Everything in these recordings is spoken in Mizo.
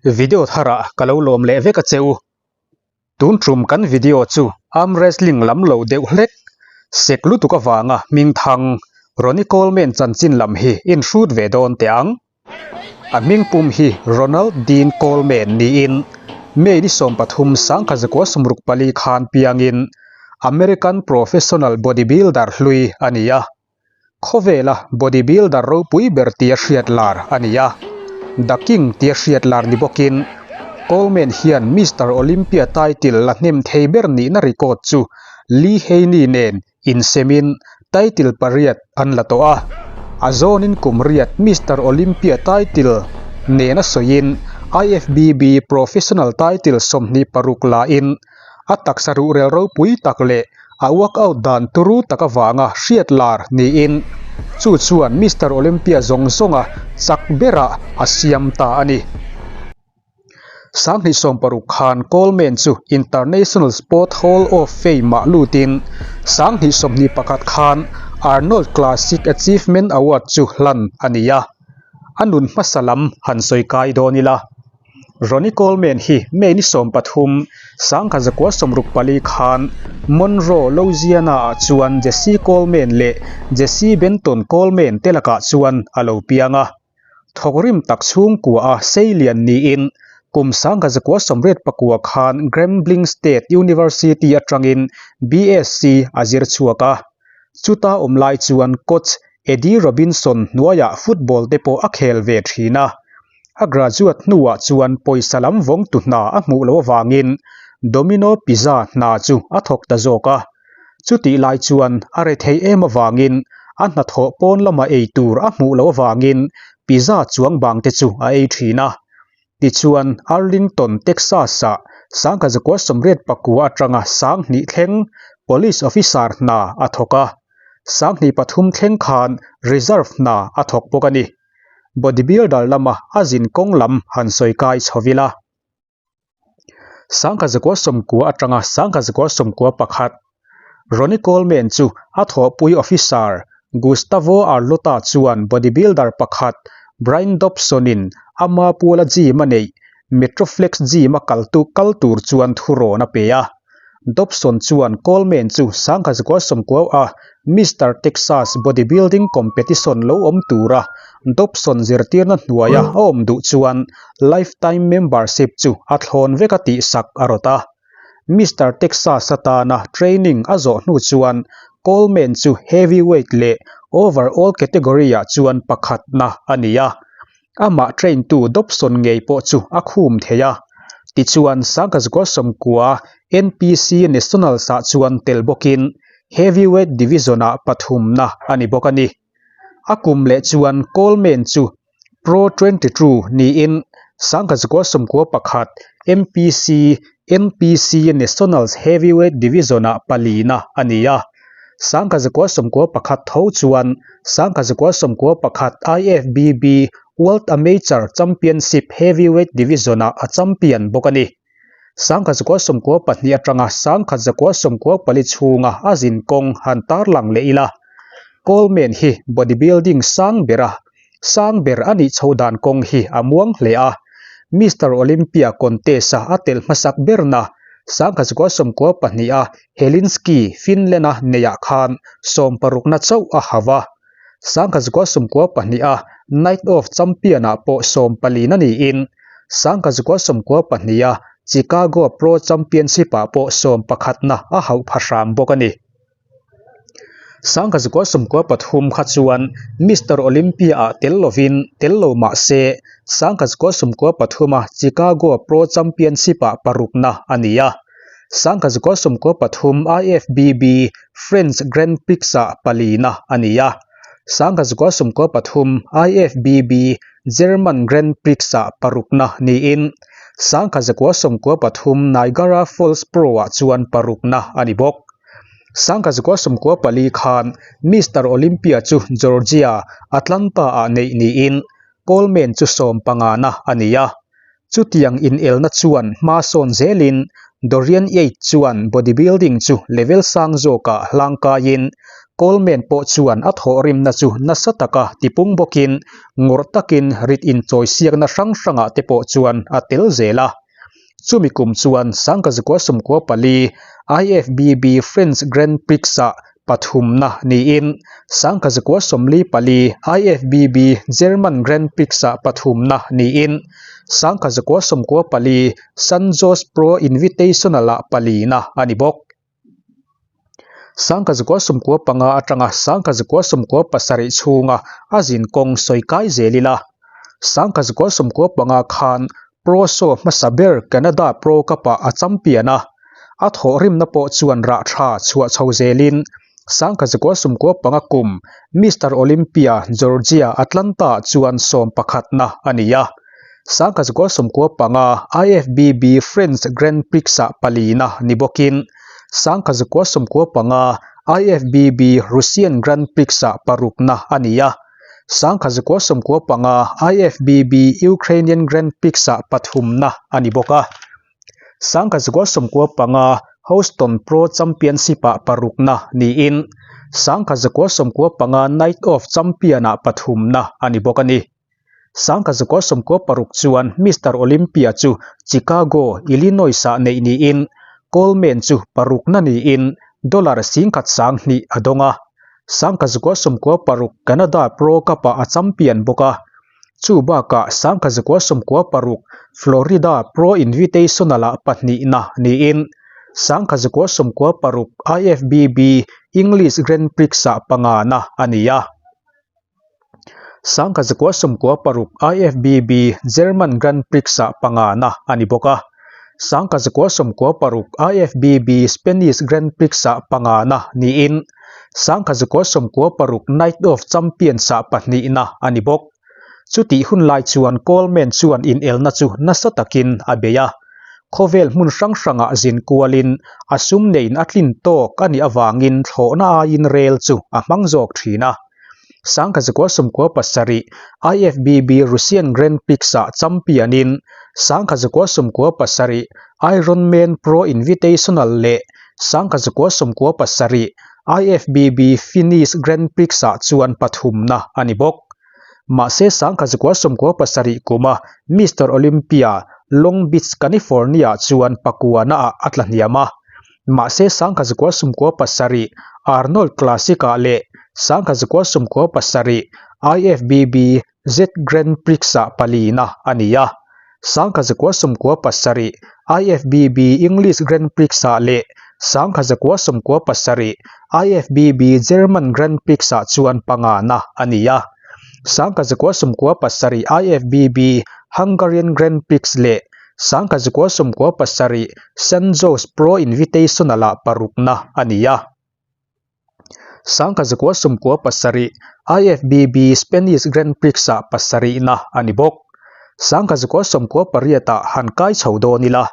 Video tharah ka lo lawm leh vek a che u. Tun tum kan video chu arm wrestling lam lo deuh hlek, sek lutuk avanga hming thang Ronnie Coleman chanchin lam hi in hrut ve dawn teh ang. A hming pum hi Ronald Dean Coleman niin May ni 13 1964 khan piangin American professional bodybuilder hlui a ni a. Khawvela bodybuilder ropui ber tia hriat lar a ni a, The King tia hriat lar ni bawkin Coleman hian Mister Olympia title la hnem thei ber nihna record chu Lee Haney nen insemin title pariat an la tawh a. A zawnin kum riat Mister Olympia title nena sawiin IFBB Professional title 26 lain A taksa ruhrel ropui tak leh a workout dan turu tak avanga hriat lar niin chu chuan Mister Olympia zawng zawnga chak berah a siam ta a ni. 2016 khan Coleman chu International Sport Hall of Fame-ah lutin 2021 khan Arnold Classic Achievement Award chu hlan a ni a. A nun hmasa lam han sawi kai dawn ila. Ronnie Coleman hi May ni 13, 1964 khan Monroe, Louisiana-ah chuan Jesse Coleman leh Jesse Benton Coleman te lakah chuan a lo piang a. Thawkrim tak chhungkua a seilian niin kum 1989 khan Grambling State University atangin BSc a zir chhuak a. Chuta awm lai chuan coach Eddie Robinson hnuaiah football te pawh a khel ve thin a. A graduate hnuah chuan pawisa lam vawngtu hna a hmuh loh avangin Domino Pizza hna chu a thawk ta zawk a. Chutih lai chuan a rethei em avangin a hnathawh pawn lama ei tur a hmuh loh avangin pizza chuang bang te chu a ei thin a. Tichuan Arlington, Texas-ah 1989 atanga 2000 thleng Police Officer hna a thawk a. 2003 thleng khan Reserve hna a thawk bawk a ni. Bodybuilder lama a zin kawng lam han sawi kai chho ila. 1990 atanga 1991 Ronnie Coleman chu a thawhpui officer Gustavo Arlotta chuan bodybuilder pakhat Brian Dobson-in ama puala gym a neih Metroflex gym a kaltu kal tur chuan thurawn a pe a. Dobson chuan Coleman chu 1990 a Mister Texas Bodybuilding Competition lo awm tura Dobson zirtirna hnuaia a awm duh chuan lifetime membership chu a thlawn vek a tihsak a rawt a. Mister Texas atana training a zawh hnu chuan Coleman chu heavyweight leh overall category-ah chuan pakhatna a ni a. Amah train tu Dobson ngei pawh chu a khum thei a. Tichuan 1990 NPC Nationals ah chuan tel bawkin Heavyweight Division ah pathumna a ni bawk a ni. A kum leh chuan Coleman chu Pro 22 niin 1991 MPC NPC Nationals Heavyweight Division ah palina a ni a. 1991 tho chuan 1991 IFBB World Amateur Championship Heavyweight Division-ah a champion bawk a ni. 1992 atanga 1994 chhunga a zin kawng han tarlang leh ila, Coleman hi bodybuilding sang bera sang ber a nih chho dan kawng hi a muang hle a. Mister Olympia contest-a a tel hmasak berna 1992 a Helsinki, Finland-a neihah khan sawmparukna chauh a hau a. 1992 a Night of Champion-ah pawh sawmpalina niin 1992 a Chicago Pro Championship-ah pawh sawmpakhatna a hauh pha hram bawk a ni. 1993 kha chuan Mister Olympia-ah tel lovin tel lo mah se 1993 a Chicago Pro Championship-ah parukna a ni a. 1993 IFBB French Grand Prix-ah palina a ni a. 1993 IFBB German Grand Prix-ah parukna niin 1993 Niagara Falls Pro-ah chuan parukna a ni bawk. 1994 khan Mister Olympia chu Georgia, Atlanta-ah neih niin Coleman chu sawm pangana a ni a. Chutiang inelna chuan hma sawn zelin Dorian Yates chuan bodybuilding chu level sang zawkah hlangkaiin Coleman pawh chuan a thawhrimna chu nasa taka tipung bawkin ngawrh takin rit inchawisiakna hrang hrangah te pawh chuan a tel zel a. Chumi kum chuan Sangkazukua 14 IFBB French Grand Prix-ah pathumna niin Sangkazukua 44 IFBB German Grand Prix-ah pathumna niin Sangkazukua 94 San Jose Pro Invitational-ah palina a ni bawk. Sangkazukua 95 atanga Sangkazukua 97 chhunga a zin kawng sawi kai zel ila. Sangkazukua 95 khan Pro Show hmasa ber Canada Pro Cup-ah a champion a, a thawhrimna pawh chuan rah tha chhuah chho zelin Sangkazukua 95 kum Mister Olympia Georgia Atlanta-ah chuan sawm pakhatna a ni a. Sangkazukua 95 IFBB French Grand Prix-ah palina ni bawkin Sangkazukua 95 IFBB Russian Grand Prix-ah parukna a ni a. Sangkazukua 95 IFBB Ukrainian Grand Prix-ah pathumna a ni bawk a. Sangkazukua 95 Houston Pro Championship-ah parukna niin Sangkazukua 95 Night of Champion-ah pathumna a ni bawk a ni. Sangkazukua 96 chuan Mister Olympia chu Chicago, Illinois-ah neih niin Coleman chu parukna niin dollar singkhat 2000 a dawng a. Sangkazukua 96 Canada Pro Cup-ah a champion bawk a. Chu bakah Sangkazukua 96 Florida Pro Invitational-ah pahnihna niin Sangkazukua 96 IFBB English Grand Prix-ah pangana a ni a. Sangkazukua 96 IFBB German Grand Prix-ah pangana a ni bawk a. Sangkazukua 96 IFBB Spanish Grand Prix-ah pangana niin Sangkazukua 96 Night of Champions-ah pahnihna a ni bawk. Chutih hun lai chuan Coleman chuan inelna chu nasa takin a bei a. Khawvel hmun hrang hrangah zin kualin a sum neiin a tlin tawk a nih avangin thlawhna aiin rel chu a hmang zawk thin a. Sangkazukua 97 IFBB Russian Grand Prix-ah champion-in Sangkazukua 97 Ironman Pro Invitational leh Sangkazukua 97 IFBB Finnish Grand Prix-ah chuan pathumna a ni bawk. Mahse Sangkazukua 97 kuma Mister Olympia, Long Beach, California-ah chuan pakuana-ah a tla hniam a. Mahse Sangkazukua 97 Arnold Classic-ah leh Sangkazukua 97 IFBB Z Grand Prix-ah palina a ni a. Sangkazukua 97 IFBB English Grand Prix-ah leh Sangkazukua 97 IFBB German Grand Prix-ah chuan pangana a ni a. Sangkazukua 97 IFBB Hungarian Grand Prix leh Sangkazukua 97 San Jose Pro Invitational-ah parukna a ni a. Sangkazukua 97 IFBB Spanish Grand Prix-ah pasarihna a ni bawk. Sangkazukua 98-ah han kai chho dawn ila.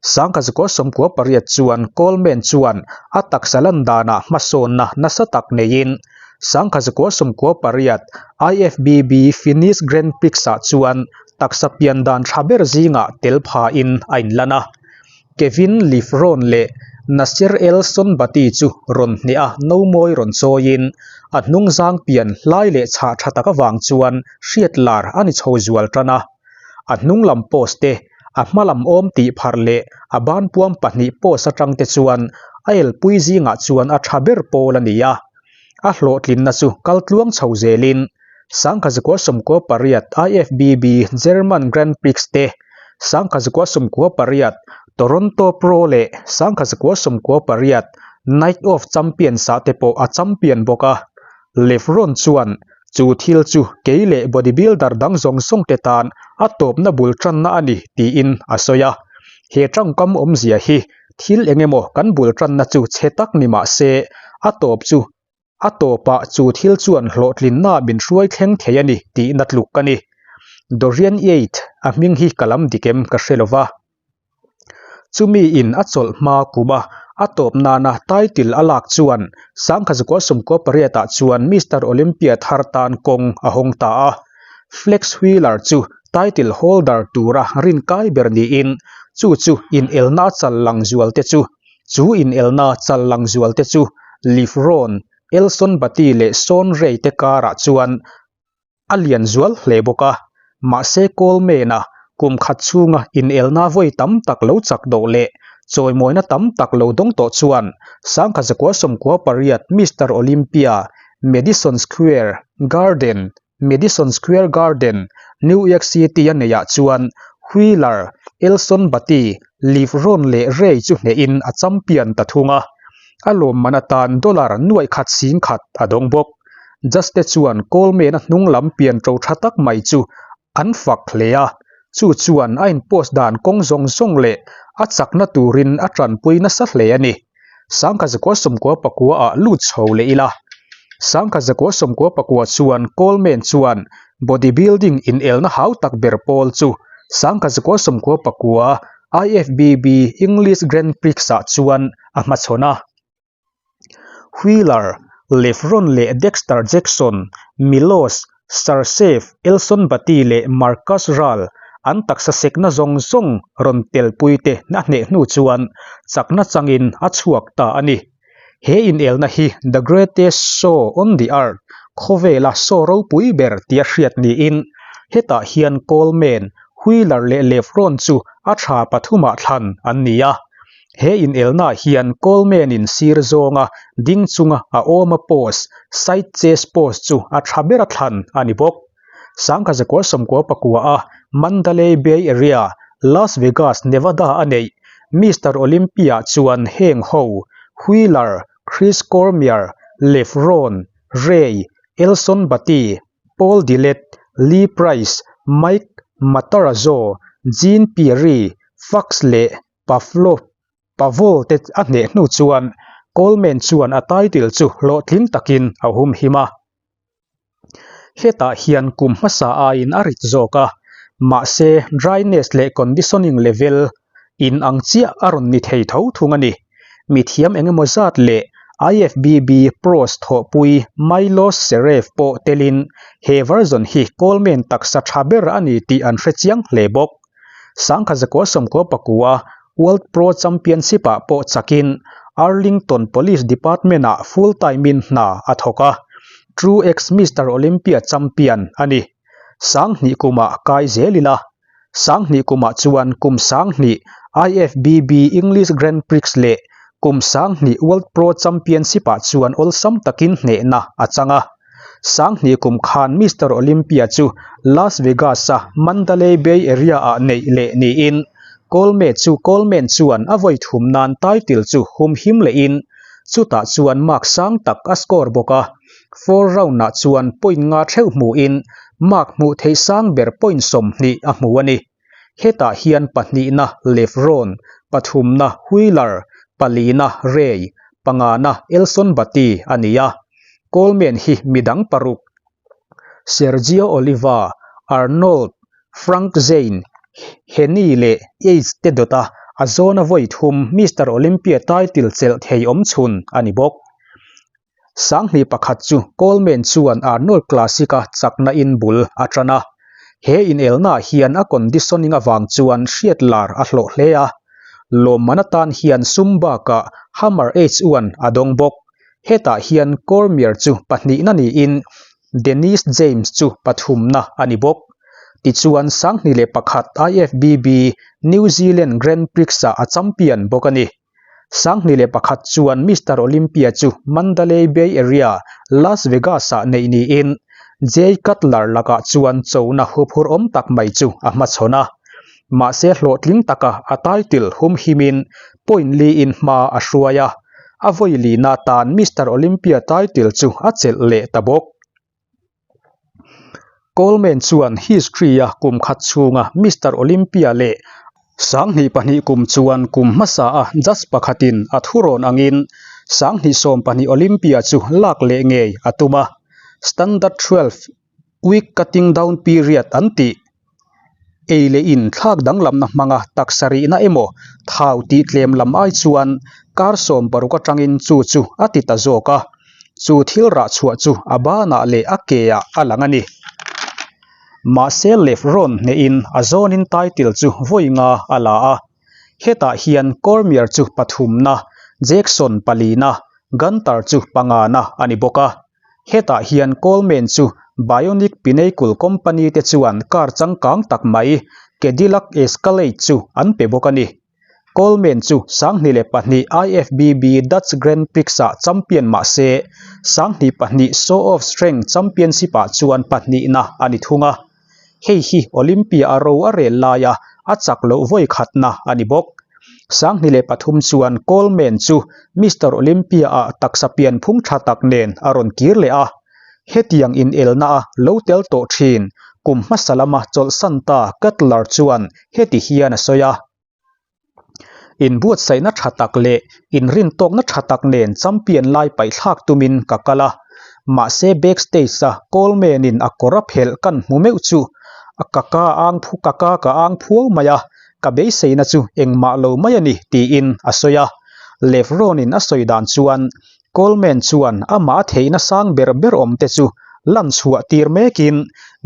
Sangkazukua 98 chuan Coleman chuan a taksa lan danah hmasawnna nasa tak neiin Sangkazukua 98 IFBB Finnish Grand Prix-ah chuan taksa pian dan tha ber zingah tel phain a inlan a. Kevin Levrone leh Nasir El Sonbaty chu rawn hneh a nomawi rawn chawiin a hnungzang pian hlai leh chhah tha tak avang chuan hriat lar a ni chho zual tan a. A hnung lam post te, a hma lam awm tih pharh leh a banpuam pahnih post atang te chuan a elpui zingah chuan a tha ber pawl a ni a. A hlawhtlinna chu kal tluang chho zelin Sangkazukua 98 IFBB German Grand Prix te, Sangkazukua 98 Toronto Pro leh Sangkazukua 98 Night of Champions-ah te pawh a champion bawk a. Levrone chuan chu thil chu kei leh bodybuilder dang zawng zawng te tan a tawpna bul tanna a ni tiin a sawi a. He tangkam awmzia hi thil eng emaw kan bul tanna chu chhe tak ni mah se a tawp chu a tawpah chu thil chuan hlawhtlinna min hruai thleng thei a ni tihna tluk a ni. Dorian Yates a hming hi ka lam dik em ka hre lo va. Chumi in a chawlh hma kum a, a tawp nana title a lak chuan Sangkhazukua 98 ah chuan Mister Olympia thar tan kawng a hawng ta a. Flex Wheeler chu title holder tura rinkai ber niin. Chu chu inelna chal lang zual te chu Chu inelna chal lang zual te chu Livron, Elson Batty leh Sean Ray te karah chuan a lian zual hle bawk a. Mahse Coleman-a kum khat chhunga inelna vawi tam tak lo chak dawh leh chawimawina tam tak lo dawng tawh chuan sangkhat zakua 18 Mister Olympia, Madison Square Garden, Madison Square Garden, New York City-a neihah chuan Wheeler, Elson Batty, Livron leh Ray chu hnehin a champion ta thung a. A lawmman atan dollar nuaih khat sing khat a dawng bawk. Judge-te chuan Coleman-a hnung lam pian ṭo ṭha tak mai chu an fak hle a, chu chuan a inpost dan kawng zawng zawng leh a chakna turin a ṭanpui nasa hle a ni. Sangkhat zakua 99 ah lut chho leh ila. Sangkhat zakua 99 chuan Coleman chuan bodybuilding inelna hau tak ber pawl chu sangkhat zakua 99 IFBB English Grand Prix-ah chuan a hmachhawn a. Wheeler, Levron leh Dexter Jackson, Milos, Sarsev, Elson Batty leh Marcus Rall an taksa sekna zawng zawng rawn telpuite a hneh hnu chuan chakna changin a chhuak ta a ni. He inelna hi The Greatest Show on the Earth, khawvela show ropui ber tia hriat niin hetah hian Coleman, Wheeler leh Levron chu a tha pathumah thlan an ni a. He inelnaah hian Coleman-in sir zawnga ding chunga a awma pose, side chest pose chu a tha bera thlan a ni bawk. Sangkhat zakua 99 a Mandalay Bay Area, Las Vegas, Nevada a neih Mister Olympia chuan heng ho, Wheeler, Chris Cormier, Levrone, Ray, Elson Batty, Paul Dillett, Lee Price, Mike Matarazzo, Jean Pierre, Fox leh Pavlov, Pavol te a hneh hnu chuan Coleman chuan a title chu hlawhtling takin a humhim a. Hetah hian kum hmasa aiin a rit zawk a, mahse dryness leh conditioning level in ang chiah a rawn ni thei tho thung a ni. Mithiam engemaw zat leh IFBB Pros thawhpui Milos Seref pawh telin he version hi Coleman taksa tha ber a ni tih an hre chiang hle bawk. Sangkhat zakua 99 World Pro Championship-ah pawh chakin Arlington Police Department-ah full time-in hna a thawk a, True Ex Mister Olympia champion a ni. 2000 kumah kai zel ila. 2000 kumah chuan kum 2000 IFBB English Grand Prix leh kum 2000 World Pro Championship-ah chuan awlsam takin hnehna a chang a. 2000 kum khan Mister Olympia chu Las Vegas-a Mandalay Bay Area-ah neih leh niin Coleman chu Coleman chuan a vawi thum nan title chu humhim lehin chutah chuan mark sang tak a score bawk a. Four round-ah chuan point nga theuh hmuhin mark hmuh theih sang ber point 20 a hmu a ni. Hetah hian pahnihna Levron, pathumna Wheeler, palina Ray, pangana Elson Batty a ni a. Coleman hi midang paruk, Sergio Oliva, Arnold, Frank Zane, Henny leh Yates te dawta a zawna vawi thum Mister Olympia title chelh thei awmchhun a ni bawk. 2001 chu Coleman chuan Arnold Classic-a chakna in bul a tan a. He inelnaah hian a conditioning avang chuan hriat lar a hlawh hle a. Lawmman atan hian sum bakah Hammer H1 a dawng bawk. Hetah hian Cormier chu pahnihna niin Dennis James chu pathumna a ni bawk. Tichuan 2001 IFBB New Zealand Grand Prix-ah a champion bawk a ni. 2001 chuan Mister Olympia chu Mandalay Bay Area, Las Vegas-ah neih niin Jay Cutler lakah chuan chona huphurhawm tak mai chu a hmachhawn a. Mahse hlawhtling taka a title humhimin point liin hma a hruai a, a vawi lina tan Mister Olympia title chu a chelh leh ta bawk. Coleman chuan history-a kum khat chhunga Mister Olympia leh 2002 kum chuan kum hmasa a judge pakhatin a thurawn angin 2012 Olympia chu lak leh ngei a tum a, Standard 12 week cutting down period an tih. Ei leh in thlak danglamna hmanga taksa rihna emaw thau tih tlem lam ai chuan kar 60 atangin chu chu a ti ta zawk a, chu thil rah chhuah chu a banah leh a keah a lang a ni. Mahse Levron hnehin a zawnin title chu vawi nga a la a. Hetah hian Cormier chu pathumna, Jackson palina, Gunter chu pangana a ni bawk a. Hetah hian Coleman chu Bionic Pinnacle Company te chuan car changkang tak mai Cadillac Escalade chu an pe bawk a ni. Coleman chu 2002 IFBB Dutch Grand Prix-ah champion mah se, 2002 Show of Strength Championship-ah chuan pahnihna a ni thung a. Hei hi Olympia a ro a rel laia a chak loh vawi khatna a ni bawk. 2003 chuan Coleman chu Mister Olympia-ah taksa pianphung tha tak nen a rawn kir leh a. Hetiang inelna a lo tel tawh thin kum hmasa lama chawlhsan ta Cutler chuan heti hian a sawi a. Inbuatsaihna tha tak leh inrintawkna tha tak nen champion lai paihthlak tumin ka kal a, mahse backstage-a Coleman-in a kawr a phelh kan hmu meuh chu ka ka ang phu ka ka ka ang phuau mai a, ka beiseina chu engmah lo mai a ni tiin a sawi a. Levron-in a sawi dan chuan Coleman chuan amah a theihna sang ber ber awm te chu lan chhuah tir mekin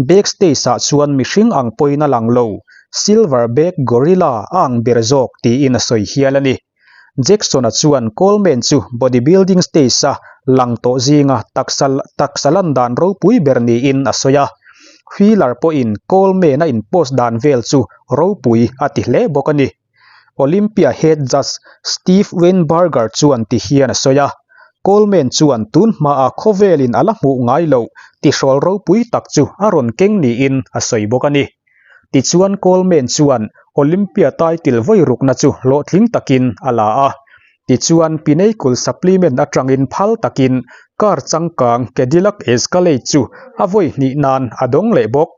backstage-ah chuan mihring ang pawhin a lang lo, silverback gorilla a ang ber zawk tiin a sawi hial a ni. Jackson-a chuan Coleman chu bodybuilding stage-a lang tawh zinga taksa taksa lan dan ropui ber niin a sawi a. Wheeler pawhin Coleman-a inpost dan vel chu ropui a ti hle bawk a ni. Olympia head judge Steve Weinberger chuan ti hian a sawi a, Coleman chuan tun hmaah khawvelin a la hmuh ngai loh tihrawl ropui tak chu a rawn keng niin a sawi bawk a ni. Tichuan Coleman chuan Olympia title vawi rukna chu hlawhtling takin a la a. Tichuan Pinnacle Supplement atangin phal takin car changkang Cadillac Escalade chu a vawi hnih nan a dawng leh bawk.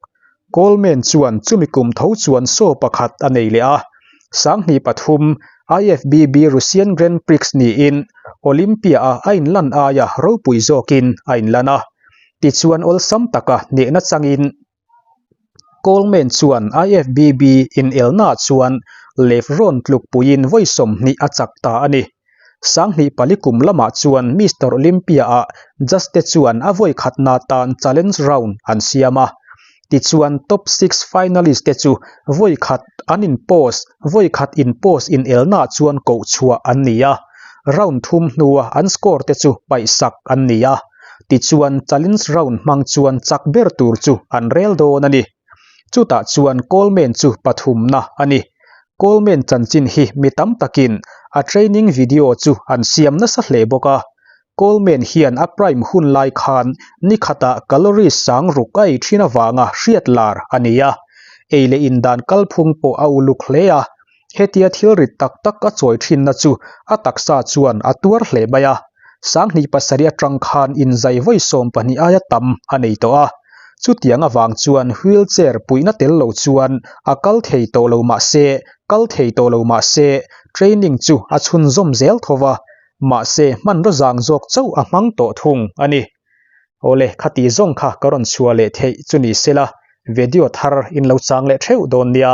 Coleman chuan chumi kum tho chuan show pakhat a nei leh a, 2003 IFBB Russian Grand Prix niin Olympia-a a inlan aia ropui zawkin a inlan a. Tichuan awlsam taka hnehna changin Coleman chuan IFBB inelnaah chuan Levron tlukpuiin vawi 20 a chak ta a ni. 2004 kum lamah chuan Mister Olympia-ah Juste chuan a vawi khatna tan challenge round an siam a. Tichuan top six finalist te chu vawi khat an in post vawi khat in post inelnaah chuan koh chhuah an ni a. Round thum hnua an score te chu paihsak an ni a. Tichuan challenge round hmang chuan chak ber tur chu an rel dawn a ni. Chutah chuan Coleman chu pathumna a ni. Coleman chanchin hi mi tam takin a training video chu an siam nasa hle bawk a. Coleman hian a prime hun lai khan ni khatah calories sang ruk a ei thin avanga hriat lar a ni a. Ei leh in dan kalphung pawh a uluk hle a. Hetia thil rit tak tak a chawi thinna chu a taksa chuan a tuar hle mai a. 2007 atang khan inzai vawi 12 aia tam a nei tawh a. Chutiang avang chuan wheelchair puihna tel lo chuan a kal thei tawh lo mah se, kal thei tawh lo mah se, training chu a chhunzawm zel tho va, mahse hmanraw zang zawk chauh a hmang tawh thung a ni. Awle, khati zawng kha ka rawn chhuah leh theih chu ni sela, video thar in lo chang leh theuh dawn nia.